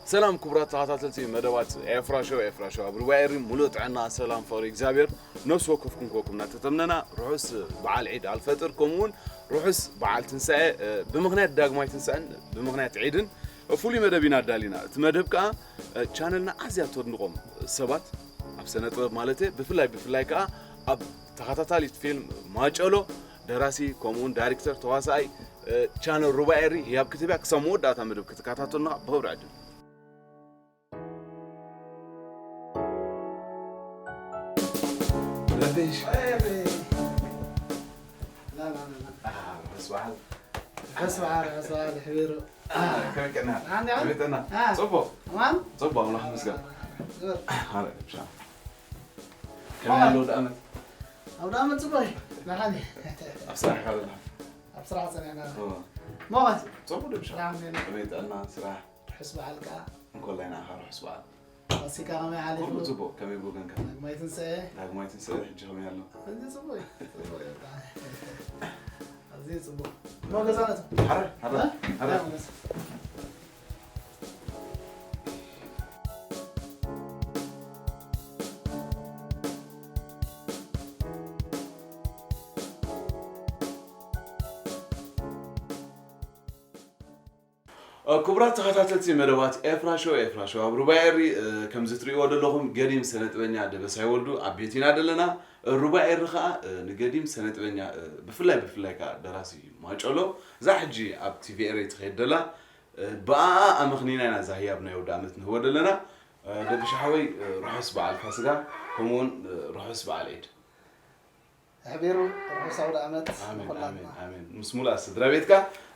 ሰላም ክቡራት ተኸታተልቲ መደባት ኤፍራ ሾው፣ ኤፍራ ሾው ኣብ ሩባ ኤሪ ሙሉእ ጥዕና፣ ሰላም፣ ፍቕሪ እግዚኣብሔር ነፍሲ ወከፍኩም ክወኩም እናተተምነና፣ ርሑስ በዓል ዒድ ኣልፈጥር፣ ከምኡ እውን ርሑስ በዓል ትንሳኤ፣ እ፣ ብምኽንያት ዳግማይ ትንሳኤን ብምኽንያት ዒድን ፍሉይ መደብ ኢና ኣዳሊና። እቲ መደብ ከኣ፣ እ፣ ቻነልና ኣዝያ ተድንቖም ሰባት ኣብ ስነ ጥበብ ማለት እየ፣ ብፍላይ ብፍላይ ከኣ ኣብ ተኸታታሊት ፊልም ማጨሎ ደራሲ ከምኡውን ዳይሬክተር ተዋሳኣይ፣ እ፣ ቻነል ሩባ ኤሪ ህያብ ክትብያ ክሳብ መወዳእታ መደብ ክትከታተሉና ብኽብሪ ዕድም። ረቢሽ። لا، لا، لا، لا. ርሑስ በዓል። ርሑስ በዓል፣ ርሑስ በዓል፣ ሕቢሩ። ከመይ ቀና? ኣንዲ፣ ኣንዲ። ከመይ ቀና? አ። ጽቡቕ። ማን? ጽቡቕ፣ ኣምላኽ ይመስገን። አ፣ አ፣ አ። ሃረ፣ ብሻ። ከመይ ኣሎ ኣውደ ዓመት? ኣውደ ዓመት ጽቡቕ እዩ። ደሓን እዩ። ኣብ ስራሕ ኢኻ ዘለኻ? ኣብ ስራሕ ጸኒሕና። ኦ። ሞኸት? ጽቡቕ ዶ ብሻ? ደሓን እዩ። ከመይ ጥዕና፣ ስራሕ? ርሑስ በዓል ከኣ። እንኮላይ ንዓኻ ርሑስ በዓል። ፋሲካ ከመይ ሓሊፉ? ኩሉ ጽቡቕ፣ ከመይ ብወገንካ? ዳግማይ ትንሳኤ? ዳግማይ ትንሳኤ ሕጂ ከመይ ኣሎ? እዚ ጽቡቕ እዩ፣ ጽቡቕ እዩ ብጣዕሚ። ኣዝዩ ጽቡቕ። እሞ ገዛ ነቱ? ሓረ፣ ሓረ፣ እ? ሓረ። ያ፣ መለስ። እ፣ ክቡራት ተኸታተልቲ መደባት ኤፍራ ሾው፣ ኤፍራ ሾው ኣብ ሩባ ኤሪ፣ እ፣ ከምዚ ትርእይዎ ዘለኹም ገዲም ሰነጥበኛ ደበሳይ ወልዱ ኣብ ቤት ኢና ዘለና። እ፣ ሩባ ኤሪ ኸኣ፣ እ፣ ንገዲም ሰነጥበኛ፣ እ፣ ብፍላይ፣ ብፍላይ ከኣ ደራሲ ማጨሎ፣ እዛ ሕጂ ኣብ ቲቪ ኤሪ ትኸይድ ዘላ፣ እ፣ ብኣኣ ኣመኽኒና ኢና እዛ ህያብ ናይ ወዲ ዓመት ንህቦ ዘለና። እ፣ ደብሽ ሓወይ፣ እ፣ ርሑስ በዓል ፋስጋ፣ ከምኡውን፣ እ፣ ርሑስ በዓል ዒድ። ኣሕቢሩ ርሑስ ኣውደ ዓመት ኣሜን፣ ንኹላትና። ኣሜን፣ ኣሜን። ምስ ሙሉኣ ስድራ ቤትካ፣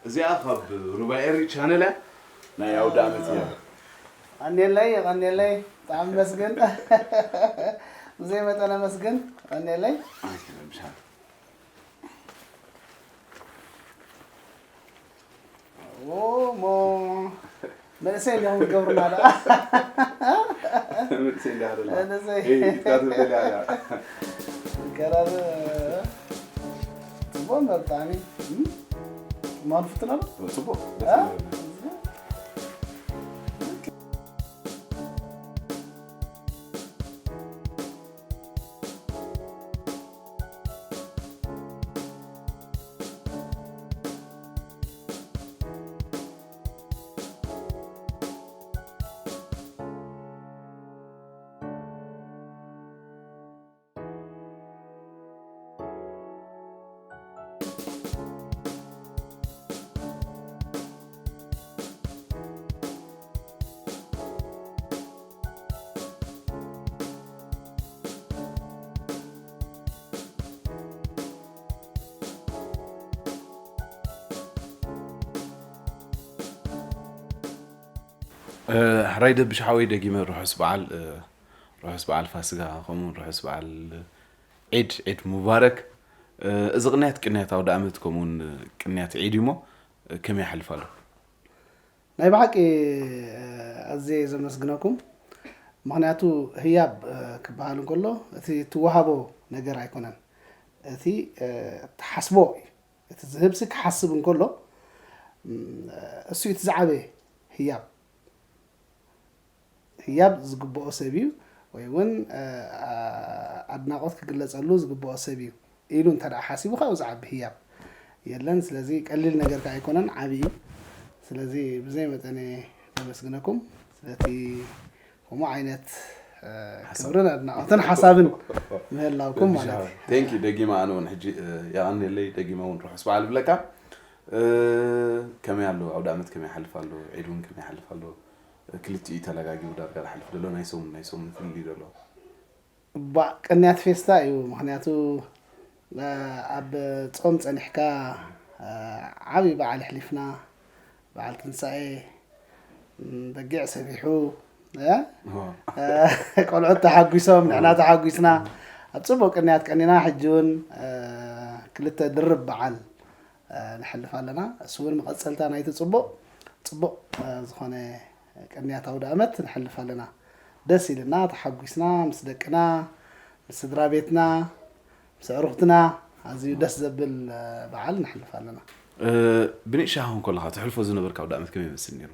እዚኣ ካብ ሩባ ኤሪ ቻነል እያ። ናይ ኣውደ ዓመት እያ። ቀንየለይ፣ ቀንየለይ። ብጣዕሚ መስግን። ብዘይ መጠን ኣመስግን። ቀንየለይ። ኣሜን፣ ብሻ። ኦ፣ ሞ መንእሰይ እንዲኹም ትገብሩና ደኣ። መንእሰይ እንዲያ ደላ። መንእሰይ። ኤይ፣ ኢድካ ትብለል እያ። ገራብ። ጽቡቕ እምበር ብጣዕሚ። እም? ማን ፍትና ዶ? ጽቡቕ። አ? ደስ ይብል። እ፣ ሕራይ ደብሽ ሓወይ ደጊመ ርሑስ በዓል፣ እ፣ ርሑስ በዓል ፋስጋ፣ ከምኡውን ርሑስ በዓል ዒድ፣ ዒድ ሙባረክ። እ፣ እዚ ቅንያት፣ ቅንያት ኣውደ ዓመት ከምኡውን ቅንያት ዒድ እዩ እሞ፣ እ፣ ከመይ ይሓልፍ ኣሎ? ናይ ብሓቂ፣ እ፣ ኣዝየ ዘመስግነኩም። ምኽንያቱ ህያብ፣ እ፣ ክበሃል እንከሎ እቲ ትወሃቦ ነገር ኣይኮነን። እቲ፣ እ፣ ትሓስቦ እዩ። እቲ ዝህብሲ ክሓስብ እንከሎ፣ እም፣ እሱ እቲ ዝዓበየ ህያብ። ህያብ ዝግብኦ ሰብ እዩ፣ ወይ እውን፣ እ፣ ኣ-፣ ኣድናቖት ክግለጸሉ ዝግብኦ ሰብ እዩ ኢሉ እንተ ደኣ ሓሲቡ፣ ካብኡ ዝዓቢ ህያብ የለን። ስለዚ ቀሊል ነገር ከኣ ኣይኮነን፣ ዓቢ እዩ። ስለዚ ብዘይ መጠን እየ ዘመስግነኩም። ስለቲ ከምኡ ዓይነት፣ እ፣ ሓሳብ። ክብርን ኣድናቖትን ሓሳብን ምህላውኩም ማለት እዩ። Thank you። ደጊመ ኣነ እውን ሕጂ፣ እ፣ የቐንየለይ፣ ደጊመ እውን ርሑስ በዓል እብለካ። እ፣ ከመይ ኣሎ? ኣውደ ዓመት ከመይ ይሓልፍ ኣሎ? ዒድ እውን ከመይ ይሓልፍ ኣሎ? ክልቲኡ ተለጋጊቡ ዳርጋ ዝሓልፍ ዘሎ ናይ ሰሙን፣ ናይ ሰሙን ፍልልይ ዘሎ። እባ ቅንያት ፌስታ እዩ። ምኽንያቱ፣ እ፣ ኣብ ጾም ጸኒሕካ፣ እ፣ ዓቢ በዓል ኣሕሊፍና፣ በዓል ትንሳኤ፣ እም፣ በጊዕ ሰቢሑ፣ እ? እዎ። እ፣ ቆልዑት ተሓጒሶም፣ ንሕና ተሓጒስና፣ ኣብ ጽቡቕ ቅንያት ቀኒና፣ ሕጂ እውን፣ እ፣ ክልተ ድርብ በዓል፣ እ፣ ነሕልፍ ኣለና። እሱ እውን መቐጸልታ ናይቲ ጽቡቕ፣ ጽቡቕ፣ እ፣ ዝኾነ ቅንያት ኣውደ ዓመት ነሕልፍ ኣለና። ደስ ኢልና፣ ተሓጒስና፣ ምስ ደቅና፣ ምስ ስድራ ቤትና፣ ምስ ኣዕሩኽትና፣ ኣዝዩ ደስ ዘብል፣ እ፣ በዓል ነሕልፍ ኣለና። እ፣ ብንእሽቶ ከለኻ ተሕልፎ ዝነበርካ ኣውደ ዓመት ከመይ ይመስል ነይሩ?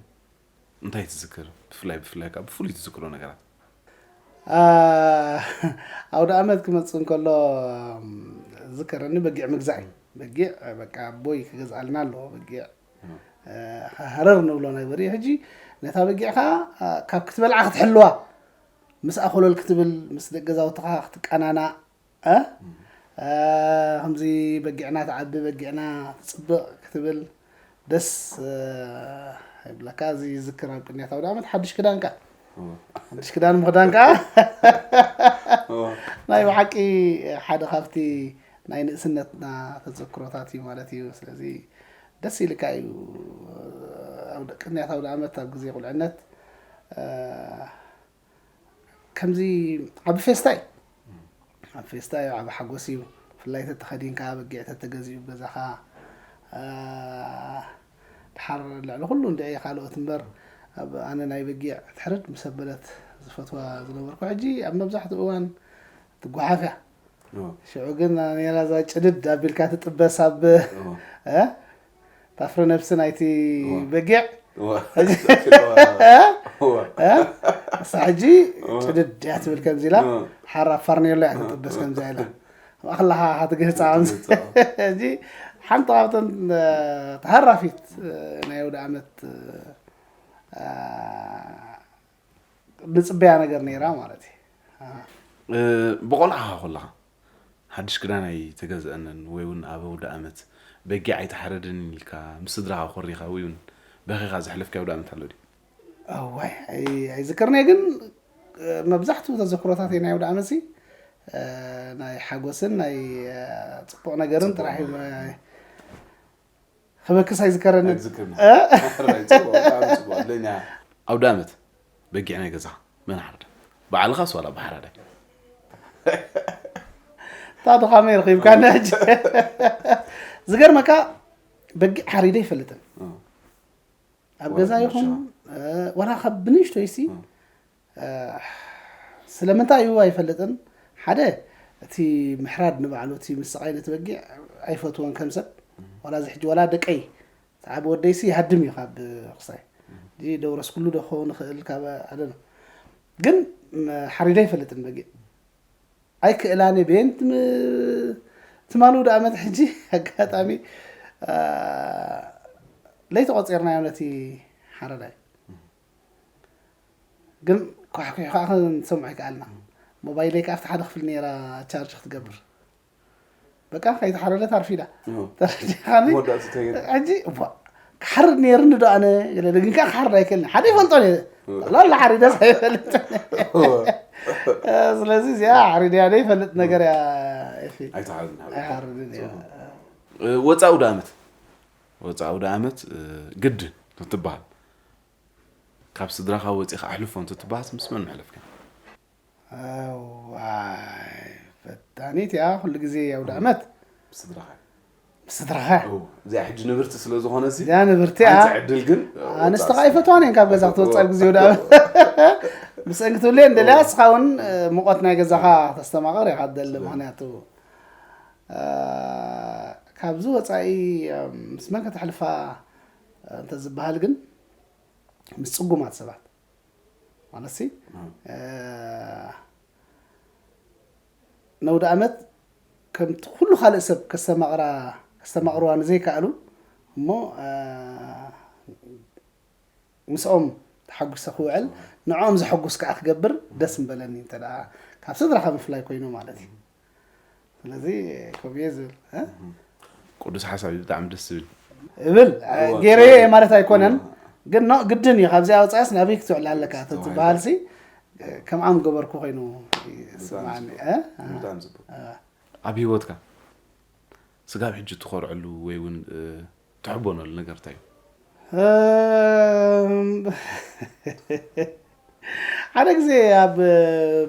እንታይ ትዝክር? ብፍላይ ብፍላይ ካብ ብፍሉይ ትዝክሮ ነገራት? ኣውደ ኣመት ክመፅእ እንከሎ ዝከረኒ በጊዕ ምግዛእ እዩ። በጊዕ በቃ ኣቦይ ክገዝኣልና ኣለዎ። በጊዕ ሃረር ንብሎ ናይ በሪ ሕጂ ነታ በጊዕ ከዓ ካብ ክትበልዓ ክትሕልዋ፣ ምስ ኣኮለል ክትብል ምስ ደቂ ገዛውትኻ ክትቀናናእ እ ከምዚ በጊዕና ትዓቢ በጊዕና ትፅብቕ ክትብል ደስ ይብለካ። እዚ ዝክር ኣብ ቅንያት ኣውደ ኣመት ሓድሽ ክዳን ከዓ ሓድሽ ክዳን ምክዳን ከዓ ናይ ብሓቂ ሓደ ካብቲ ናይ ንእስነትና ተዘክሮታት እዩ ማለት እዩ። ስለዚ ደስ ኢልካ እዩ። ቅንያት ኣውደ ኣመት ኣብ ግዜ ቁልዕነት ከምዚ ዓቢ ፌስታ እዩ። ዓቢ ፌስታ እዩ፣ ዓቢ ሓጎስ እዩ። ብፍላይ ተተኸዲንካ በጊዕ ተተገዚኡ ገዛኻ ድሓር ልዕሊ ኩሉ እንድዒ ካልኦት እምበር ኣብ ኣነ ናይ በጊዕ ትሕርድ ምስ ኣበለት ዝፈትዋ ዝነበርኩ ሕጂ ኣብ መብዛሕትኡ እዋን ትጓሓፍ እያ። ሽዑ ግን ኔራ እዛ ጭድድ ኣቢልካ ትጥበስ ኣብ ታፍረ ነብሲ ናይቲ በጊዕ እሳ ሕጂ ጭድድ እያ ትብል ከምዚ ኢላ ሓራ ፋርኔሎ እያ ትጥበስ ከምዚ ኢላ ማእኸላኻ ትግህፃ ሕጂ ሓንቲ ካብተን ተሃራፊት ናይ ወደ ዓመት ንፅበያ ነገር ነይራ ማለት እዩ። ብቆልዓኻ ከለኻ ሓድሽ ክዳን ኣይተገዝአንን ወይ እውን ኣብ ኣውደ ኣመት በጊዕ ኣይተሓረደንን ኢልካ ምስ ስድራኻ ኮሪኻ ወይ እውን በኺኻ ዘሕለፍካዮ ኣውደ ኣመት ኣሎ ድዩ? እዋይ ኣይዝክርንየ ግን መብዛሕትኡ ተዘክሮታት ናይ ኣውደ ኣመት ናይ ሓጎስን ናይ ፅቡቕ ነገርን ጥራሕ ክበክስ ኣይዝከረንን። ኣውደ ኣመት በጊዕ ናይ ገዛኻ መን ሓረደ? ባዕልኻስ ዋላ ብሓራዳይ? እታ ድኻመይ ረኺብካ ሕጂ ዝገርመካ በጊዕ ሓሪደ ይፈልጥን ኣብ ገዛ ይኹን ዋላ ካብ ብንእሽቶይሲ ስለምንታይ እዩ ኣይፈልጥን። ሓደ እቲ ምሕራድ ንባዕሉ እቲ ምስቃይ ነቲ በጊዕ ኣይፈትዎን ከም ሰብ ዋላ እዚ ሕጂ ዋላ ደቀይ ተዓቢ ወደይሲ ይሃድም እዩ ካብ ክሳይ እዚ ደውረስኩሉ ዶ ክኸውን ይኽእል ካብ ኣደነ ግን ሓሪደ ኣይፈልጥን በጊዕ ኣይክእላን እየ ብየን ትማሉ ዳ ዓመት ሕጂ ኣጋጣሚ ለይቲ ቆፂርናዮ ነቲ ሓረዳይ ግን ኳሕኩሕ ከዓ ክንሰምዖ ይከኣልና ሞባይለይ ከዓ ኣብቲ ሓደ ክፍል ነይራ ቻርጅ ክትገብር በቃ ከይተሓረደት ኣርፊዳ ተረዲኻኒ ሕጂ ክሓርድ ነይርኒ ዶ ኣነ ግን ከዓ ክሓርድ ኣይክእልን ሓደ ይፈልጦ ነይረ ላላ ሓሪደስ ኣይፈልጥ ስለዚ እዚኣ ሓሪድያ ዶ ይፈልጥ ነገር እያ ኣይሓርድን እያ ወፃኡ ዳመት ወፃኡ ዳመት ግድን ክትበሃል ካብ ስድራኻ ወፂኻ ኣሕልፎ እንትትበሃስ ምስ መን መሕለፍካ ዋይ ፈታኒት እያ ኩሉ ግዜ ኣውደ ዓመት ስድራኻ ስድራኻ እዚኣ ሕጂ ንብርቲ ስለ ዝኾነ እዚኣ ንብርቲ እያ ዕድል ግን ኣንስቲ ከዓ ይፈትዋን እየን ካብ ገዛ ክትወፅእ ኣብ ግዜ ኣውደ ዓመት ምስአን ክትብልየ እንደልያ እስኻ እውን ሙቐት ናይ ገዛኻ ተስተማቐር ኢኻ ትደሊ ምክንያቱ ካብዚ ወፃኢ ምስ መን ከተሕልፋ እንተዝበሃል ግን ምስ ፅጉማት ሰባት ማለት ሲ ነውዲ ዓመት ከምቲ ኩሉ ካልእ ሰብ ከስተማቕራ ከስተማቕርዋ ንዘይከኣሉ እሞ ምስኦም ተሓጒሰ ክውዕል ንዕኦም ዘሐጉስ ከዓ ክገብር ደስ ምበለኒ እንተ ካብ ስድራኻ ምፍላይ ኮይኑ ማለት እዩ ስለዚ ከምኡ እየ ዝብል ቅዱስ ሓሳብ እዩ ብጣዕሚ ደስ ዝብል እብል ገይረዮ እየ ማለት ኣይኮነን ግን ኖ ግድን እዩ ካብዚኣ ወፃእስ ናበይ ክትውዕል ኣለካ ተትበሃል ሲ ከምኣም ገበርኩ ኮይኑ ይስማዓኒ እ? ብጣዕሚ ፅቡቅ ኣብ ሂወትካ ስጋብ ሕጂ ትኾርዐሉ ወይ እውን ትሕቦነሉ ነገር እንታይ እዩ ሓደ ግዜ ኣብ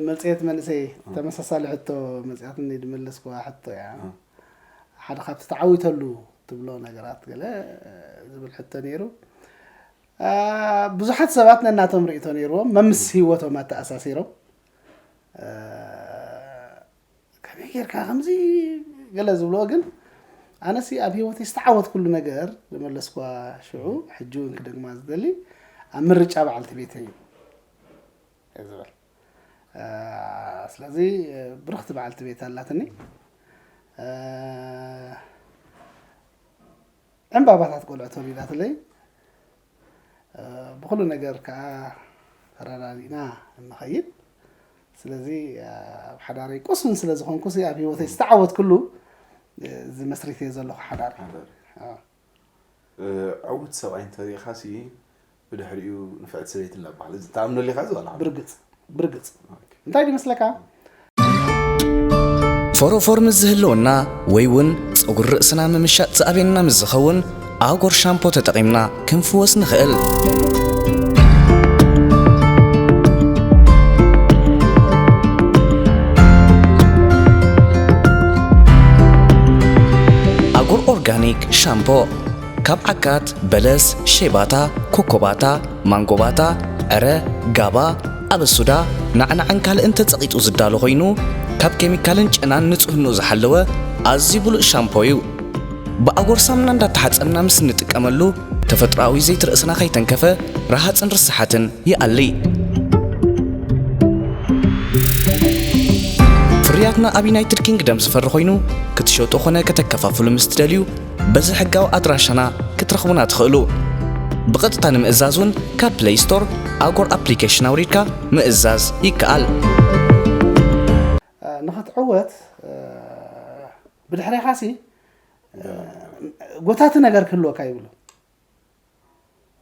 መፅሄት መንእሰይ ተመሳሳሊ ሕቶ መፅያትኒ ዝመለስኩዋ ሕቶ እያ ሓደ ካብቲ ተዓዊተሉ ትብሎ ነገራት ገለ ዝብል ሕቶ ነይሩ ብዙሓት ሰባት ነናቶም ርእቶ ነይርዎም መምስ ህይወቶም ኣተኣሳሲሮም ከመይ ጌርካ ከምዚ ገለ ዝብልዎ ግን ኣነሲ ኣብ ህይወተይ ዝተዓወትኩሉ ነገር ዝመለስኳ ሽዑ ሕጂ እውን ክደግማ ዝደሊ ኣብ ምርጫ በዓልቲ ቤተይ እዩ ዝብል። ስለዚ ብርኽቲ በዓልቲ ቤት ኣላትኒ። ዕምባባታት ቆልዑ ተወሊዳትለይ። ብኩሉ ነገር ከዓ ተረዳዲእና እንኸይድ። ስለዚ ኣብ ሓዳረይ ቁሱን ስለ ዝኾንኩ፣ ኣብ ህይወተይ ዝተዓወትኩሉ እዚ መስሪት እየ ዘለኹ ሓዳር። ዕውት ሰብኣይ እንተሪኢኻሲ ብድሕሪኡ ንፍዕቲ ሰበይቲ ኣለባል። እዚ ትኣምነሉ ኢኻ ዝበላ? ብርግጽ፣ ብርግጽ። እንታይ ይመስለካ? ፎሮፎር ምስ ዝህልወና ወይ እውን ጸጉሪ ርእስና ምምሻጥ ዝኣብየና ምስ ዝኸውን ኣጎር ሻምፖ ተጠቒምና ክንፍወስ ንኽእል። ኣጎር ኦርጋኒክ ሻምፖ ካብ ዓካት፣ በለስ፣ ሼባታ፣ ኮኮባታ፣ ማንጎባታ፣ ዕረ፣ ጋባ፣ ኣበሱዳ፣ ናዕናዕን ካልእን ተጸቒጡ ዝዳሎ ኮይኑ ካብ ኬሚካልን ጨናን ንጽህንኡ ዝሓለወ ኣዝዩ ብሉጽ ሻምፖ እዩ። ብኣጎር ሳሙና እንዳተሓጸብና ምስ እንጥቀመሉ ተፈጥሮኣዊ ዘይቲ ርእስና ከይተንከፈ ረሃጽን ርስሓትን ይኣሊ። ፍርያትና ኣብ ዩናይትድ ኪንግደም ዝፈሪ ኮይኑ ክትሸጡ ኾነ ከተከፋፍሉ ምስ ትደልዩ በዚ ሕጋዊ ኣድራሻና ክትረኽቡና ትኽእሉ። ብቐጥታ ንምእዛዝ እውን ካብ ፕለይ ስቶር ኣጎር ኣፕሊኬሽን ኣውሪድካ ምእዛዝ ይከኣል። ንኽትዕወት ብድሕሬኻሲ ጎታቲ ነገር ክህልወካ ይብሉ።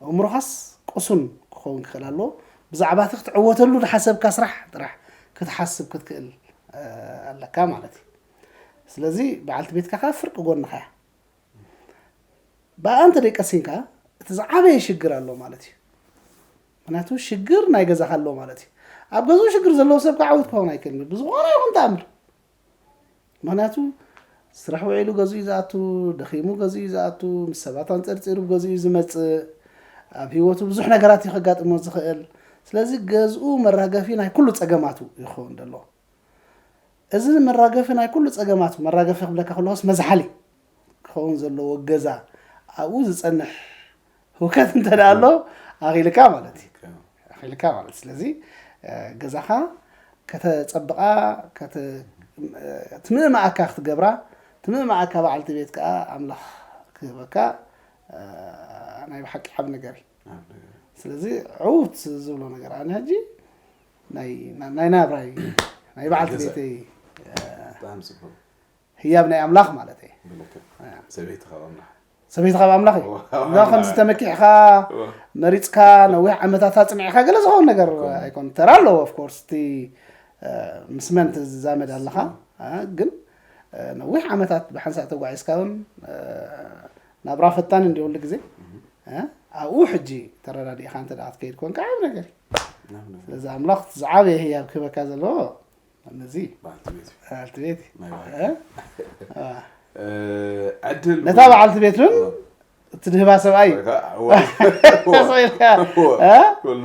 ኣእምሮኻስ ቅሱን ክኸውን ክኽእል ኣለዎ። ብዛዕባ እቲ ክትዕወተሉ ዝሓሰብካ ስራሕ ጥራሕ ክትሓስብ ክትክእል ኣለካ ማለት እዩ። ስለዚ በዓልቲ ቤትካ ከዓ ፍርቂ ጎንኻ እያ። ብኣንተ ደይቀሲንካ እቲ ዝዓበየ ሽግር ኣሎ ማለት እዩ። ምክንያቱ ሽግር ናይ ገዛኻ ኣሎ ማለት እዩ። ኣብ ገዝኡ ሽግር ዘለዎ ሰብ ከዓ ዕውት ክኸውን ኣይክእልን ብዝኾነ ይኹን ተኣምር። ምክንያቱ ስራሕ ውዒሉ ገዝኡ እዩ ዝኣቱ፣ ደኺሙ ገዝኡ እዩ ዝኣቱ፣ ምስ ሰባት ኣንፀርፂሩ ገዝኡ እዩ ዝመፅእ። ኣብ ህይወቱ ብዙሕ ነገራት እዩ ከጋጥሞ ዝኽእል። ስለዚ ገዝኡ መራገፊ ናይ ኩሉ ፀገማቱ ይኸውን ዘሎ። እዚ መራገፊ ናይ ኩሉ ፀገማቱ፣ መራገፊ ክብለካ ከለኹስ መዝሓሊ ክኸውን ዘለዎ ገዛ፣ ኣብኡ ዝፀንሕ ህውከት እንተ ደኣ ኣሎ ኣኺልካ ማለት እዩ። ኣኺልካ ማለት ስለዚ ገዛኻ ከተጸብቓ ትምእማኣካ ክትገብራ ትምእማኣካ በዓልቲ ቤት ከዓ ኣምላኽ ክህበካ ናይ ብሓቂ ዓብ ነገር እዩ። ስለዚ ዕውት ዝብሎ ነገር ኣነ ሕጂ ናይ ናብራይ ናይ በዓልቲ ቤተይ ህያብ ናይ ኣምላኽ ማለት እየ። ሰበይቲ ካብ ኣምላኽ እዩ። እዛ ከምዚ ተመኪሕካ መሪፅካ ነዊሕ ዓመታት ኣፅኒዕካ ገለ ዝኸውን ነገር ኣይኮን ተራ ኣለዎ። ኦፍኮርስ እቲ ምስ መን ትዛመድ ኣለኻ ግን ነዊሕ ዓመታት ብሓንሳእ ተጓዒዝካ እውን ናብራ ፈታኒ እንዲ ኩሉ ግዜ ኣብኡ ሕጂ ተረዳዲእካ እንተ ክትከይድ ኮንካ ዓብ ነገር እዩ። ስለዚ ኣምላኽ ዝዓበየ ህያብ ክህበካ ዘለዎ ነዚ በዓልቲ ቤት በዓልቲ ቤት እዩ። ናይ በዓል። እ? እ፣ ዕድል ነታ በዓልቲ ቤት እውን እትድህባ ሰብኣይ እዩ። ወይ ከዓ፣ እወ፣ እወ፣ ተስኢልካ። እወ፣ እ? ኩሉ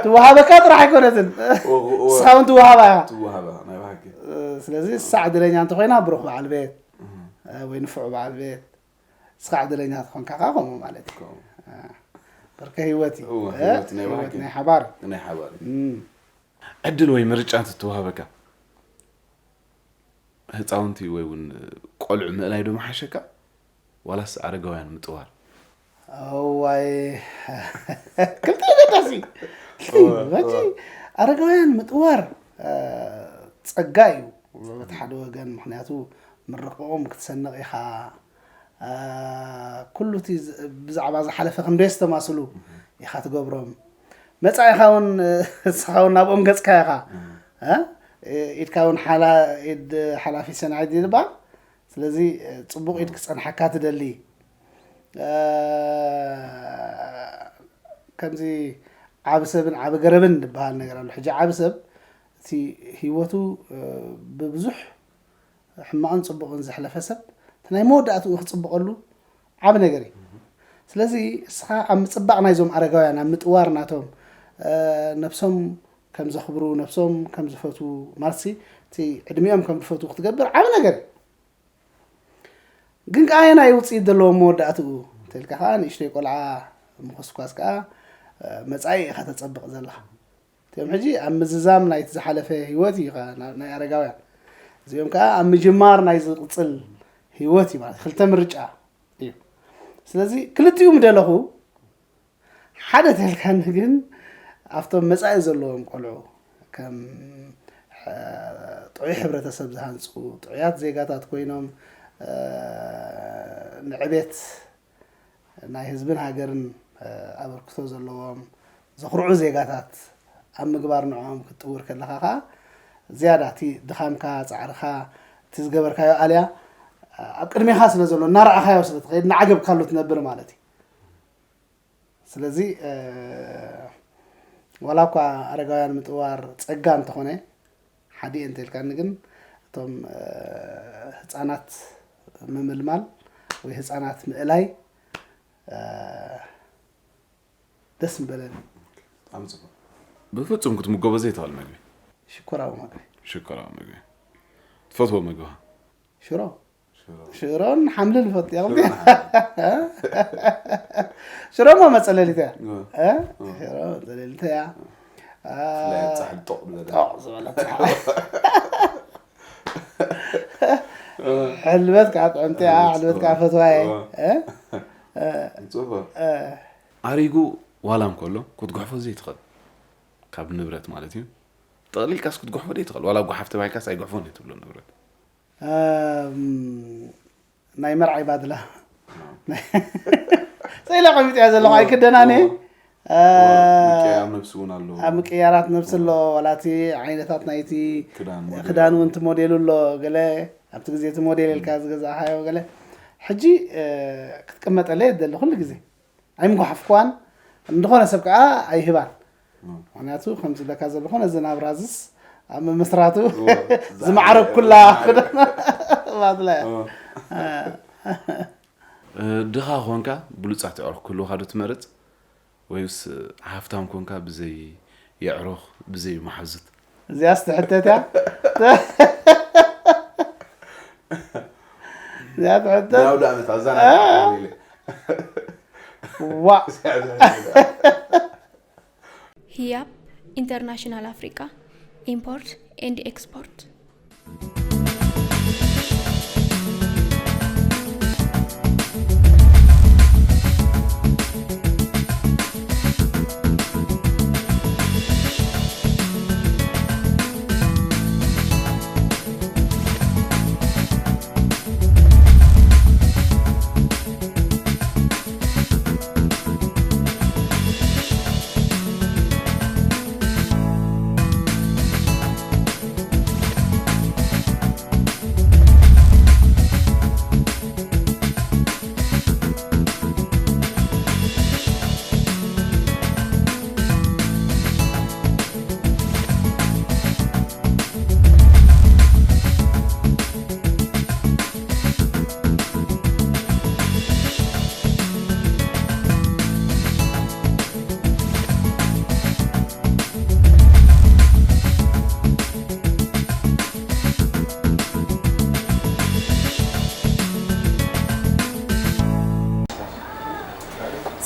ትወሃበካ ጥራሕ ኣይኮነትን እወ፣ እወ፣ እስኻ እውን ትወሃባ ኢኻ። ትወሃባ፣ ናይ ብሓቂ። እ፣ ስለዚ እሳ ዕድለኛ እንተኾይና ብሩኽ በዓል ቤት እ፣ ወይ ንፉዕ በዓል ቤት እስኻ ዕድለኛ ትኾንካ ከዓ ከምኡ ማለት እዩ። ከምኡ። እ፣ በርከ ህይወት እዩ። እወ፣ እ? ህይወት ናይ ህይወት ብሓቂ። ናይ ሓባር እዩ። ናይ ሓባር እዩ። እም። ዕድል ወይ ምርጫ እንተተዋህበካ ህፃውንቲ ወይ እውን ቆልዑ ምእላይ ዶ ምሓሸካ ዋላስ ኣረጋውያን ምጥዋር? እዋይ ክልተ ገዳሲ መጂ ኣረጋውያን ምጥዋር ጸጋ እዩ በቲ ሓደ ወገን ምክንያቱ ምርቆኦም ክትሰንቕ ኢኻ ኩሉ እቲ ብዛዕባ ዝሓለፈ ክንደይ ዝተማስሉ ኢኻ ትገብሮም መጻኢኻ እውን እስኻ እውን ናብኦም ገጽካ ኢኻ ኢድካ እውን ኢድ ሓላፊ ሰናዒ ድልባል ስለዚ ጽቡቕ ኢድ ክጸንሓካ ትደሊ ከምዚ ዓብ ሰብን ዓብ ገረብን ዝበሃል ነገር ኣሎ ሕጂ ዓብ ሰብ እቲ ህይወቱ ብብዙሕ ሕማቕን ጽቡቕን ዘሕለፈ ሰብ እቲ ናይ መወዳእትኡ ክጽብቐሉ ዓብ ነገር እዩ ስለዚ እስኻ ኣብ ምጽባቕ ናይዞም ኣረጋውያን ኣብ ምጥዋር ናቶም ነብሶም ከም ዘኽብሩ ነብሶም ከም ዝፈትዉ ማለትሲ እቲ ዕድሚኦም ከም ዝፈትዉ ክትገብር ዓብ ነገር እዩ ግን ከዓ ኣየናይ ውፅኢት ዘለዎ መወዳእትኡ እንተልካ ከዓ ንእሽተይ ቆልዓ ምኹስኳስ ከዓ መጻኢ ኢኻ ተጸብቕ ዘለኻ። እቲኦም ሕጂ ኣብ ምዝዛም ናይቲ ዝሓለፈ ህይወት እዩ ኸ-፣ ና-፣ ናይ ኣረጋውያን። እዚኦም ከኣ ኣብ ምጅማር ናይ ዝቕጽል ህይወት እዩ ማለት ክልተ ምርጫ እዩ። ስለዚ ክልቲኡ ምደለኹ ሓደ ተልካኒ ግን ኣብቶም መጻኢ ዘለዎም ቆልዑ ከም፣ እ፣ ጥዑይ ሕብረተሰብ ዝሃንጹ ጥዑያት ዜጋታት ኮይኖም፣ እ፣ ንዕቤት ናይ ህዝብን ሃገርን፣ እ፣ ኣበርክቶ ዘለዎም ዘኹርዑ ዜጋታት ኣብ ምግባር ንዕኦም ክትጥውር ከለኻ ኸኣ ዝያዳ እቲ ድኻምካ፣ ጻዕርኻ፣ እቲ ዝገበርካዮ ኣልያ ኣብ ቅድሜኻ ስለ ዘሎ እናረኣኻዮ ስለ ትኸይድ እናዓገብካሉ ትነብር ማለት እዩ። ስለዚ፣ እ፣ ዋላ እኳ ኣረጋውያን ምጥዋር ጸጋ እንተኾነ፣ ሓዲኤ እንተልካኒ ግን እቶም፣ እ፣ ህጻናት ምምልማል ወይ ህጻናት ምእላይ፣ እ፣ ደስ ምበለኒ። ብጣዕሚ ጽቡቕ። ብፍጹም ክትምገቦ ዘይትኽእል መግቢ። ሽኮራዊ መግቢ። ሽኮራዊ መግቢ። ትፈትዎ መግቢ? ሽሮ። ሽሮን ሓምልን ይፈቱ እዮም። ሽሮ እሞ መፀለሊት እያ። እ? ሽሮ መፀለሊት እያ። እ፣ ብፍላይ ኣብ ፃሕሊ ጦቕ ዝበለ። ጦቕ ዝበለ ፃሕሊ። ሕልበት ከዓ ጥዕምቲ እያ፣ ሕልበት ከዓ ፈትዋ እየ። እ? እ፣ ፅቡቕ። እ፣ ኣሪጉ ዋላ እንከሎ ክትጉሕፎ ዘይትኽእል፣ ካብ ንብረት ማለት እዩ። ጠቕሊልካስ ክትጉሕፎ ዘይትኽእል፣ ዋላ ጓሓፍ ተባሂልካስ ኣይጉሕፎን እዩ ትብሎ ንብረት። እም፣ ናይ መርዓይ ባድላ። ስኢለ ኣቐሚጠያ ዘለኹ ኣይክደናን እየ። እ፣ ምቅያር ነብሲ እውን ኣለዎ። ኣብ ምቅያራት ነብሲ ኣሎ፣ ዋላ እቲ ዓይነታት ናይቲ ክዳን ሞዴል ክዳን እውን እቲ ሞዴሉ ኣሎ፣ ገለ ኣብቲ ግዜ እቲ ሞዴል ኢልካ ዝገዛእካዮ ገለ። ሕጂ፣ እ፣ ክትቅመጠለይ እደሊ ኩሉ ግዜ። ኣይምጓሓፍኩዋን፣ እንድኾነ ሰብ ከዓ ኣይህባን። ምኽንያቱ ከምዚ ኢለካ ዘለኹ ነዚ ናብራ እዝስ ኣብ ምምስራቱ ዝማዕረግኩላ ክዳን ባድላ እያ። ድኻ ኮንካ ብሉጻት ኣዕሩኽ ክህልውኻ ዶ ትመርጽ ወይስ ሃፍታም ኮንካ ብዘይ የዕሩኽ ብዘይ መሓዙት? እዚኣስ ትሕተት እያ። እዚኣ ትሕተት ናይ ኣውደ ዓመት ኣዛና ዋ ሂያብ ኢንተርናሽናል ኣፍሪቃ ኢምፖርት ኤንድ ኤክስፖርት።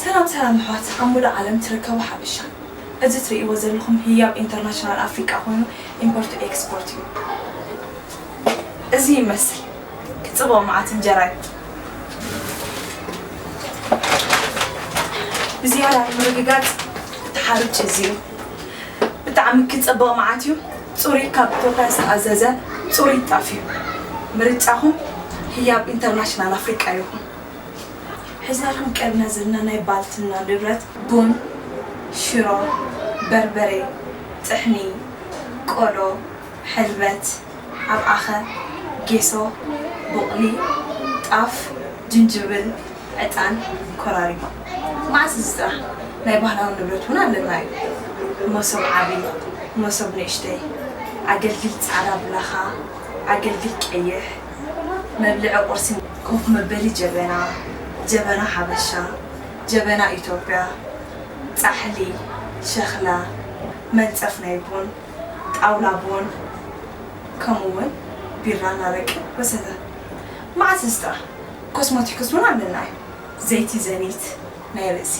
ሰላም ሰላም ኣሕዋት ኣብ ሙሉእ ዓለም ትርከቡ ሓበሻ፣ እዚ ትርእይዎ ዘለኹም ህያብ ኢንተርናሽናል ኣፍሪቃ ኮይኑ ኢምፖርት ኤክስፖርት እዩ። እዚ ይመስል ክጽብቕ መዓት እንጀራ እዩ። ብዝያዳ ንምርግጋጽ እቲ ሓርጭ እዚ እዩ። ብጣዕሚ ክጽብቕ መዓት እዩ። ጽሩይ ካብ ኢትዮጵያ ዝተኣዘዘ ጽሩይ ጣፍ እዩ። ምርጫኹም ህያብ ኢንተርናሽናል ኣፍሪቃ ይኹን። ሒዝናልኩም ቀሪብና ዘለና ናይ ባልትና ንብረት ቡን፣ ሽሮ፣ በርበሬ፣ ጥሕኒ፣ ቆሎ፣ ሕልበት፣ ኣብኣኸ፣ ጌሶ፣ ቡቕሊ፣ ጣፍ፣ ጅንጅብል፣ ዕጣን፣ ኮራሪማ። መዓስ እዚ ጥራሕ ናይ ባህላዊ ንብረት እውን ኣለና እዩ። መሶብ ዓቢ፣ መሶብ ንእሽተይ፣ ኣገልግል ጻዕዳ ብላኻ፣ ኣገልግል ቀይሕ፣ መብልዒ ቁርሲ፣ ኮፍ መበሊ ጀበና፣ ጀበና ሓበሻ፣ ጀበና ኢትዮጵያ፣ ጻሕሊ፣ ሸኽላ፣ መንጸፍ ናይ ቡን፣ ጣውላ ቡን፣ ከምኡ እውን ቢራን ኣረቅን ወዘተ። መዓስ እዚ ጥራሕ ኮስሞቲክስ እውን ኣለና እዩ። ዘይቲ ዘኒት ናይ ርእሲ።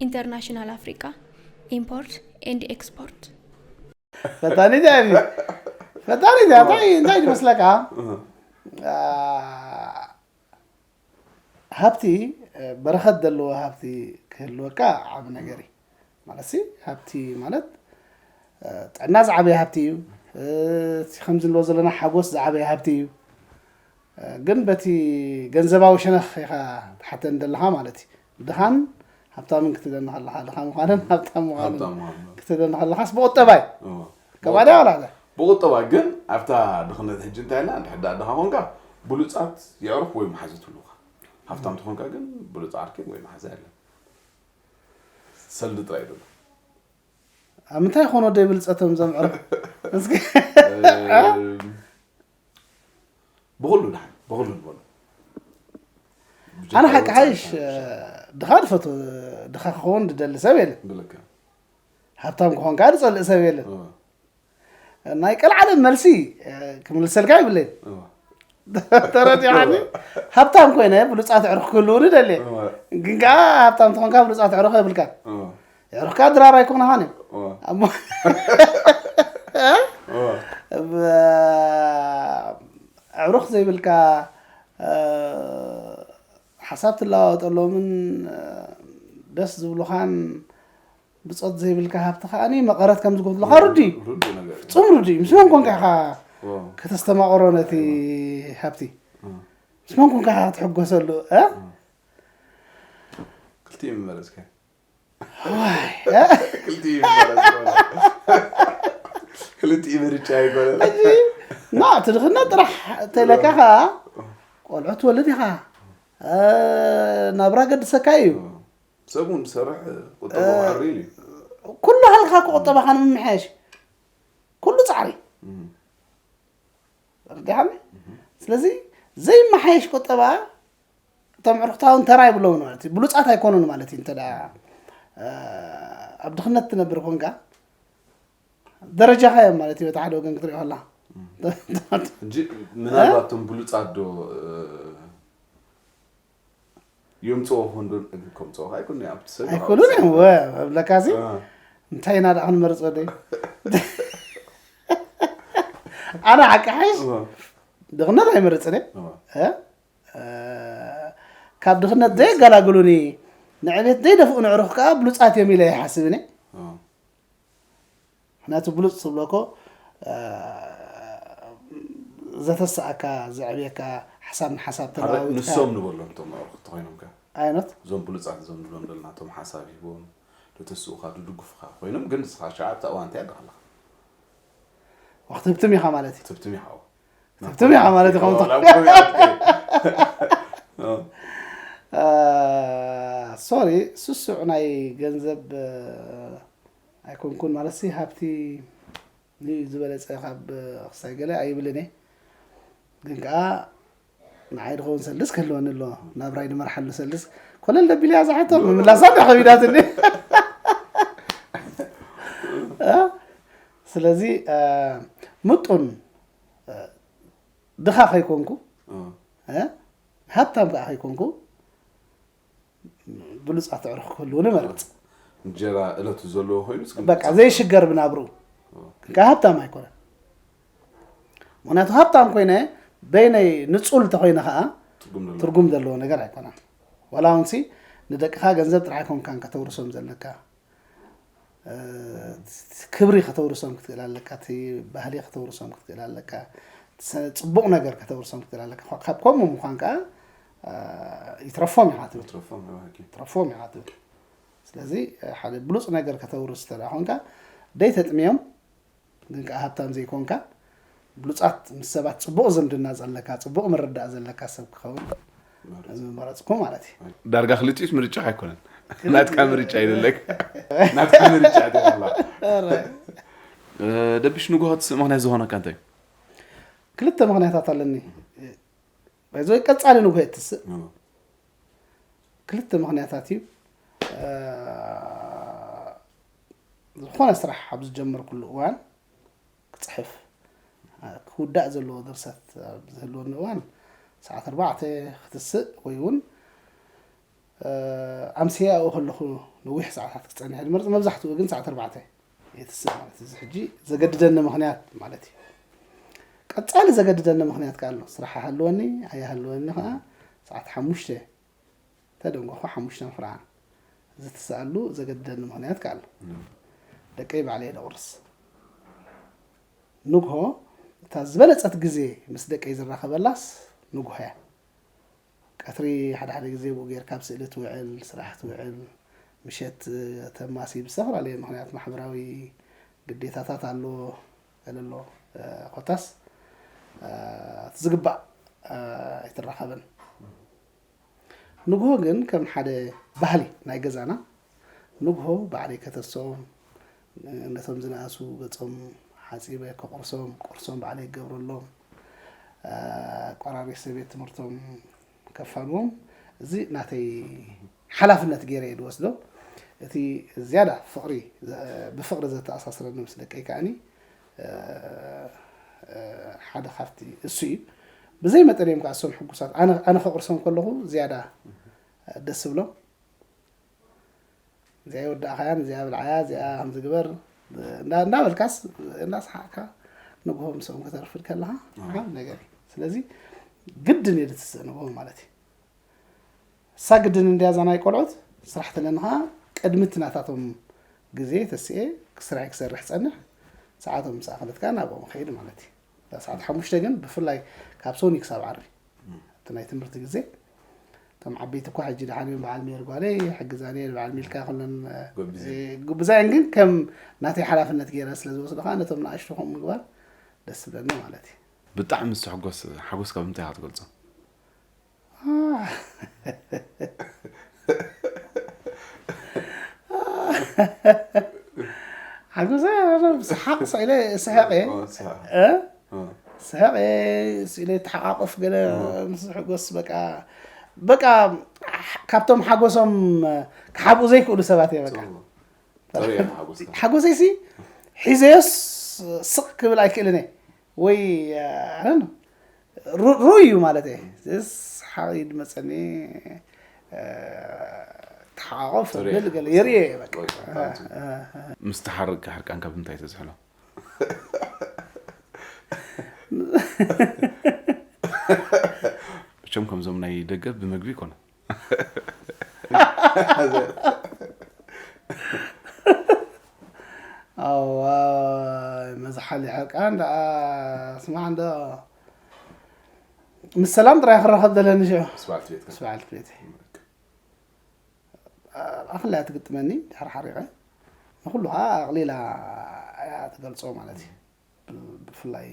International Africa, import and export. ፈታኒት እያ እቢ። ፈታኒት እያ። እንታይ እንታይ ይመስለካ? ሃብቲ፣ በረኸት ዘለዎ ሃብቲ ክህልወካ ዓብ ነገር እዩ። ማለት ሃብቲ ማለት ጥዕና ዝዓበየ ሃብቲ እዩ። ከምዚ ንብሎ ዘለና ሓጎስ ዝዓበየ ሃብቲ እዩ። ግን በቲ ገንዘባዊ ሸነኽ ኢኻ ትሓተን ዘለኻ ማለት እዩ። ድኻን ሃብታምን ክትደኒ ከለኻ፣ ድኻ ምዃንን ሃብታም ምዃንን ክትደኒ ከለኻስ ብቁጠባ እዩ። ከምኣ ድያ ዋላ? ብቁጠባ ግን ኣብታ ድኽነት ሕጂ እንታይ ኢልና፣ እንድሕር ደኣ ድኻ ኮንካ ብሉጻት የዕሩኽ ወይ መሓዙት ኣለውኻ። ሃብታም ተኾንካ ግን ብሉጽ ዓርኪ ወይ መሓዛ የለን። ሰልዲ ጥራይ እዩ ዘሎ። ኣብ ምንታይ ይኾኑ ደይ ብልጸቶም ዘምዕሩ? እስኪ ብኹሉ ድሓን ብኹሉ ንበሉ። ኣነ ሓቂ ሓይሽ ድኻ ድፈቱ፣ ድኻ ክኸውን ድደሊ ሰብ የለን። ብልክ ሃብታም ክኾን ከዓ ድጸልእ ሰብ የለን። ናይ ቀልዓለም መልሲ ክምልሰልካ ይብለይን። ተረዲኻኒ? ሃብታም ኮይነ ብሉጻት ዕሩኽ ክህልውኒ ደልየ። ግን ከዓ ሃብታም ተኾንካ ብሉጻት ዕሩኽ የብልካን። የዕሩኽካ ድራር ኣይኮነኻን እዮም። ኣዕሩኽ ዘይብልካ ሓሳብ ትለዋወጠሎምን ደስ ዝብሉኻን ብጾት ዘይብልካ ሃብቲ ከዓኒ መቐረት ከም ዝጎድለካ ርዱ እዩ። ፍጹም ርዱ እዩ። ምስ መን ኮንካ ኢኻ ከተስተማቕሮ ነቲ ሃብቲ? ምስ መን ኮንካ ኢኻ ክትሕጎሰሉ? ክልቲኡ ይመረጽካ። ዋይ ክልቲኡ ይመረጽ። ክልቲኡ ምርጫ ኣይኮነን። ና እቲ ድኽነት ጥራሕ ተለካ ኸዓ ቆልዑ ትወልድ ኢኻ። ናብራ ገድሰካ እዩ። ሰብ እውን ዝሰርሕ ቁጠባ ማዕሪ ኢሉ እዩ። ኩሉ ሃልካ ቁጠባኻ ንምምሕያሽ ኩሉ ጻዕሪ። ርዲኻኒ? ስለዚ ዘይመሓየሽ ቁጠባ እቶም ዕሩኽታውን ተራ ይብለውን ማለት እዩ። ብሉጻት ኣይኮኑን ማለት እዩ። እንተ ደኣ ኣብ ድኽነት ትነብር ኮንካ ደረጃኻ እዮም ማለት እዩ። በቲ ሓደ ወገን ክትሪኦ ከላ እንጂ ምናልባት እቶም ብሉጻት ዶ የምፅኦ ኮንዶ ከምፅኦ ኣይኮነ ኣብቲ ሰብ ኣይኮኑን እዮም። ወ ብለካሲ እንታይ ኢና ደኣ ክንመርፆ ደይ ኣነ ሓቂ ሓይሽ ድኽነት ኣይመርፅን እየ። ካብ ድኽነት ዘይገላግሉኒ ንዕቤት ዘይደፍኡ ንዕሩኽ ከዓ ብሉፃት እዮም ኢለ ይሓስብን እየ። ምክንያቱ ብሉፅ ትብሎ እኮ ዘተስኣካ ዘዕብየካ ሓሳብ ንሓሳብ ተለዋዊጥካ ንሶም ንበሎም እቶም ኣዕሩኽ ተኮይኖም ከ ዓይነት እዞም ብሉፃት እዞም ንብሎም ዘለና እቶም ሓሳብ ሂቦም ደተስኡካ ድድግፉካ ኮይኖም ግን ንስኻ ሸዓ ኣብታ እዋን እንታይ ኣለካ ኣለኻ ወቅቲ ህብትም ኢኻ ማለት እዩ። ትብትም ይሓው ትብትም ኢኻ ማለት እዩ። ከምኡ ሶሪ ስሱዕ ናይ ገንዘብ ኣይኮንኩን ማለት ሲ ሃብቲ ንዩ ዝበለፀ ካብ ክሳይ ገለ ኣይብልን እየ። ግን ከዓ ንዓይ ድኸውን ሰልስ ክህልወኒ ኣለዎ። ናብራይ ድመርሓሉ ሰልስ ኮለል ደቢል እያ ዝሓቶ ምምላሳ እንዳ ከቢዳትኒ። ስለዚ ምጡን ድኻ ከይኮንኩ ሃብታም ከዓ ከይኮንኩ ብሉፃት ኣዕሩኽ ክህልውኒ መርፅ። እንጀራ እለቱ ዘለዎ ኮይኑ በቃ ዘይሽገር ብናብርኡ ግን ከዓ ሃብታም ኣይኮነን። ምክንያቱ ሃብታም ኮይነ በይነይ ንፁል እንተኮይነ ከዓ ትርጉም ዘለዎ ነገር ኣይኮነን። ዋላ እውን ሲ ንደቅኻ ገንዘብ ጥራሕ ኣይኮንካን ከተውርሶም ዘለካ ክብሪ ከተውርሶም ክትክእል ኣለካ፣ እቲ ባህሊ ከተውርሶም ክትክእል ኣለካ፣ ፅቡቕ ነገር ከተውርሶም ክትክእል ኣለካ። ካብ ከምኡ ምዃን ከዓ ይትረፎም ኢኻ ትብል። ትረፎም ይባሃኪ ትረፎም ኢኻ ትብል። ስለዚ ሓደ ብሉፅ ነገር ከተውርስ እንተ ደኣ ኮንካ ደይ ተጥምዮም ግን ከዓ ሃብታም ዘይኮንካ ብሉፃት ምስ ሰባት ፅቡቕ ዝምድና ዘለካ ፅቡቕ ምርዳእ ዘለካ ሰብ ክኸውን ዝመረፅኩ ማለት እዩ። ዳርጋ ክልቲኡስ ምርጫ ኣይኮነን። ናትካ ምርጫ ይደለክ። ናትካ ምርጫ ትብላ። ደብሽ ንግሆ ትስእ ምክንያት ዝኾነካ እንታይ? ክልተ ምክንያታት ኣለኒ። ባይዘወይ ቀፃሊ ንግሆ እየ ትስእ። ክልተ ምክንያታት እዩ። ዝኾነ ስራሕ ኣብ ዝጀመርኩሉ እዋን ክፅሕፍ ክውዳእ ዘለዎ ድርሰት ኣብ ዝህልወኒ እዋን ሰዓት ኣርባዕተ ክትስእ ወይ እውን ኣምስየ ኣብኡ ከለኹ ነዊሕ ሰዓታት ክጸንሕ ዝመርጽ፣ መብዛሕትኡ ግን ሰዓት ኣርባዕተ እየ ትስእ ማለት እዩ። እዚ ሕጂ ዘገድደኒ ምኽንያት ማለት እዩ። ቀጻሊ ዘገድደኒ ምኽንያት ከኣ ኣሎ። ስራሕ ይሃልወኒ ኣይሃልወኒ ከኣ ሰዓት ሓሙሽተ ተደንጎኹ ሓሙሽተ ፍርዓ ዝትስኣሉ ዘገድደኒ ምኽንያት ከኣ ኣሎ። ደቀይ ባዕለይ ደቑርስ። ንግሆ እታ ዝበለጸት ግዜ ምስ ደቀይ ዝራኸበላስ ንግሆ እያ። ቀትሪ ሓደ ሓደ ግዜ ብኡ ጌርካ ኣብ ስእሊ ትውዕል፣ ስራሕ ትውዕል፣ ምሸት ተማሲ ብዝተፈላለየ ምኽንያት ማሕበራዊ ግዴታታት ኣሎ፣ ገለ ኣሎ። ኮታስ እቲ ዝግባእ ኣይትራኸብን። ንግሆ ግን ከም ሓደ ባህሊ ናይ ገዛና ንግሆ ባዕለይ ከተሶም፣ ነቶም ዝነኣሱ ገጾም ሓጺበ ከቑርሶም፣ ቁርሶም ባዕለይ ክገብረሎም፣ ኣቆራሪሰ ቤት ትምህርቶም ከፋንዎም፣ እዚ ናተይ ሓላፍነት ገይረ እየ ዝወስዶ። እቲ ዝያዳ ፍቕሪ፣ ብፍቕሪ ዘተኣሳስረኒ ምስ ደቀይ ከኣኒ ሓደ ካብቲ እሱ እዩ። ብዘይ መጠን እዮም ከዓ እሶም ሕጉሳት። ኣነ ኣነ ከቕርሶም ከለኹ ዝያዳ ደስ ዝብሎም። እዚኣ ይወዳእኻያን፣ እዚኣ ብልዓያ፣ እዚኣ ከም ዝግበር እንዳ- እንዳበልካስ እንዳሰሓቕካ ንግሆ ምስኦም ከተርፍድ ከለኻ ዓብ ነገር እዩ። ስለዚ ግድን እየ ድትስእ ንግሆ ማለት እዩ። እሳ ግድን እንድያ እዛ ናይ ቆልዑት ስራሕ ተለኒ ከዓ ቅድሚ እቲ ናታቶም ግዜ ተስኤ ስራይ ክሰርሕ ፀንሕ፣ ሰዓቶም ምስ ኣኸለት ከዓ ናብኦም ኸይድ ማለት እዩ። እዛ ሰዓት ሓሙሽተ ግን ብፍላይ ካብ ሶኒ ክሳብ ዓርቢ እቲ ናይ ትምህርቲ ግዜ እቶም ዓበይቲ እኳ ሕጂ ደሓን እዮም። በዓል ሜር ጓለይ ሕግዛን እየ፣ በዓል ሚልካ ኩለን ጎብዘን። እ፣ ጉብዛየን ግን ከም ናተይ ሓላፍነት ገይረ ስለ ዝወስዶ ከዓ ነቶም ንኣሽቱ ከምኡ ምግባር ደስ ዝብለኒ ማለት እዩ። ብጣዕሚ ዝተሕጎስ ሓጎስካ ብምንታይ ኢኻ ትገልጾ? ሓጎሰ ብስሓቕ ስኢለ ስሕቕ እየ። ኦ፣ ስሓቕ። እ? ኦ። ስሕቕ እየ፣ ስኢለ ተሓቃቆፍ ገለ ምስ ዝሕጎስ በቃ በቃ ካብቶም ሓጎሶም ክሓብኡ ዘይክእሉ ሰባት እየ በቃ። ጽቡቕ። ጽሩይ እዩ ሓጎስካ። ሓጎሰይሲ ሒዘዮስ ስቕ ክብል ኣይክእልን እየ። ወይ ኣነ ሩ- ሩይ እዩ ማለት እየ። ስ ሓቒ ድመፀኒ ተሓቋቆፍ ጽሩይ ብል ገለ ሓጎስ። የርእየ እየ በቃ። ወይ፣ ወይ፣ ወይ። ምስ ተሓርቅካ ሕርቃንካ ብምንታይ ተዝሕሎ? መቸም ከምዞም ናይ ደገ ብምግቢ ይኮነ። ኣዋይ መዝሓል ይሕርቃን ደኣ ስማዕ እንዶ ምስ ሰላም ጥራይ ክራኸብ ዘለኒ ሽዑ ምስ በዓልቲ ቤትካ ምስ በዓልቲ ቤተይ ኣኽላ እያ ትግጥመኒ ድሕሪ ሓሪቐ ንኩሉ ከዓ ኣቕሊላ እያ ትገልፆ ማለት እዩ ብፍላይ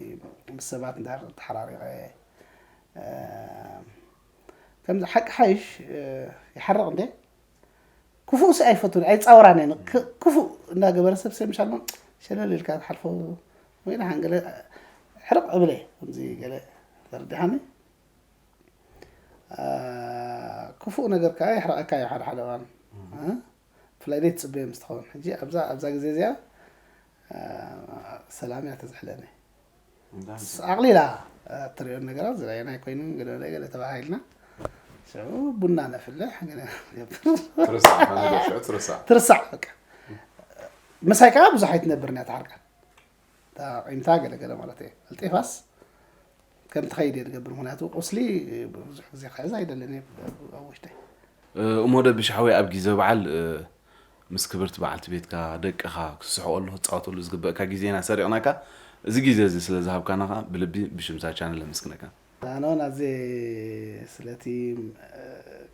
ምስ ሰባት እንድሕር ተሓራሪቐ ከምዚ ሓቂ ሓይሽ ይሓርቕ እንደ ክፉእ ሲ ኣይፈቱን ኣይፃወራን እየ ክፉእ እንዳገበረ ሰብ ሰብ ምሻሎ ሸለል ኢልካ ትሓልፎ ወይ ደሓን ገለ ሕርቕ እብል እየ ከምዚ ገለ ተረዲሓኒ ክፉእ ነገር ከዓ የሕርቐካ እዩ ሓደ ሓደ እዋን ብፍላይ ዘይትፅበዮ ምስ ትኸውን ሕጂ ኣብዛ ኣብዛ ግዜ እዚኣ ሰላም እያ ተዝሕለኒ ኣቕሊላ እትሪኦ ነገራት ዝረኣየናይ ኮይኑ ገለ ገለ ተባሂልና ሽዑ ቡና ነፍልሕ ገለ ንገብር ትርሳዕ እታ ነገር ሽዑ ትርሳዕ ትርሳዕ በቃ ምሳይ ከዓ ብዙሕ ኣይትነብርን እያ ተሓርቃ እታ ቂምታ ገለ ገለ ማለት እየ ቀልጢፋስ ከም ትኸይድ እየ ዝገብር ምክንያቱ ቁስሊ ብዙሕ ግዜ ክሕዝ ኣይደልን እየ ኣብ ውሽጠይ እሞ ደብሽ ሓወይ ኣብ ግዜ በዓል ምስ ክብርቲ በዓልቲ ቤትካ ደቅኻ ክስሕቐሉ ክፃወተሉ ዝግበእካ ግዜና ሰሪቕናካ እዚ ግዜ እዚ ስለ ዝሃብካና ከዓ ብልቢ ብሽምዛ ቻነል ኣመስግነካ ኣነ እውን ኣዜ ስለቲ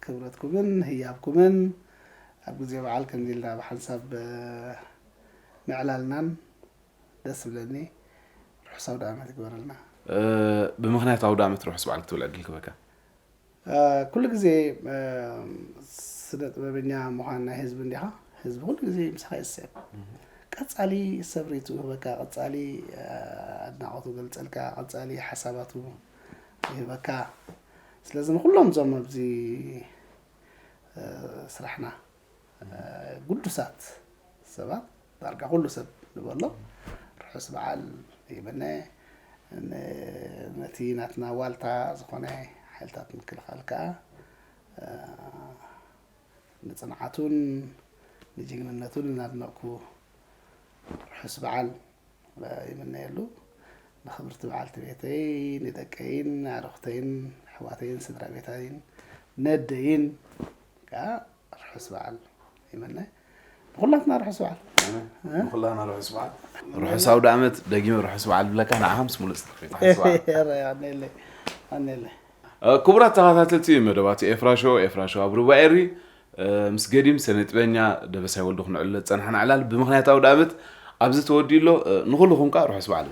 ክብረትኩምን ህያብኩምን ኣብ ግዜ በዓል ከምዚ ኢልና ብሓንሳብ ምዕላልናን ደስ ዝብለኒ ርሑስ ኣውደ ዓመት ይግበረልና። ብምኽንያት ኣውደ ዓመት ርሑስ በዓል ክትብል ዕድል ክበካ። ኩሉ ግዜ ስነ ጥበበኛ ምዃን ናይ ህዝቢ እንዲኻ ህዝቢ ኩሉ ግዜ ምሳኻ ይስዕብ። ቀጻሊ ሰብሪቱ ይህበካ፣ ቀጻሊ ኣድናቖቱ ይገልጸልካ፣ ቀጻሊ ሓሳባቱ ይህበካ። ስለዚ ንኹሎም እዞም ኣብዚ ስራሕና ግዱሳት ሰባት ዳርጋ ኩሉ ሰብ ንበሎ ርሑስ በዓል ይምነ ነቲ ናትና ዋልታ ዝኾነ ሓይልታት ምክልኻል ከዓ ንጽንዓቱን ንጅግንነቱን እናድነቕኩ ርሑስ በዓል ይምነየሉ። ንኽብርቲ በዓልቲ ቤተይ፣ ንደቀይን ኣዕሩኽተይን ኣሕዋተይን ስድራ ቤተይን ነደይን ከዓ ርሑስ በዓል ይምነ። ንኹላትና ርሑስ በዓል። ንኹላና ርሑስ በዓል። ርሑስ ኣውደ ዓመት። ደጊመ ርሑስ በዓል ብለካ ንዓኻ ምስ ሙሉእ ስድራ ቤትካ። ርሑስ በዓል። ኣነለ ኣነለ ክቡራት ተኸታተልቲ መደባት ኤፍራ ሾው፣ ኤፍራ ሾው ኣብ ሩባ ኤሪ ምስ ገዲም ስነ ጥበበኛ ደበሳይ ወልዱ ክነዕልሎ ዝጸናሕና ዕላል ብምኽንያት ኣውደ ዓመት ኣብዚ ተወዲኡ ኣሎ። ንኹልኹም ከኣ ርሑስ በዓል።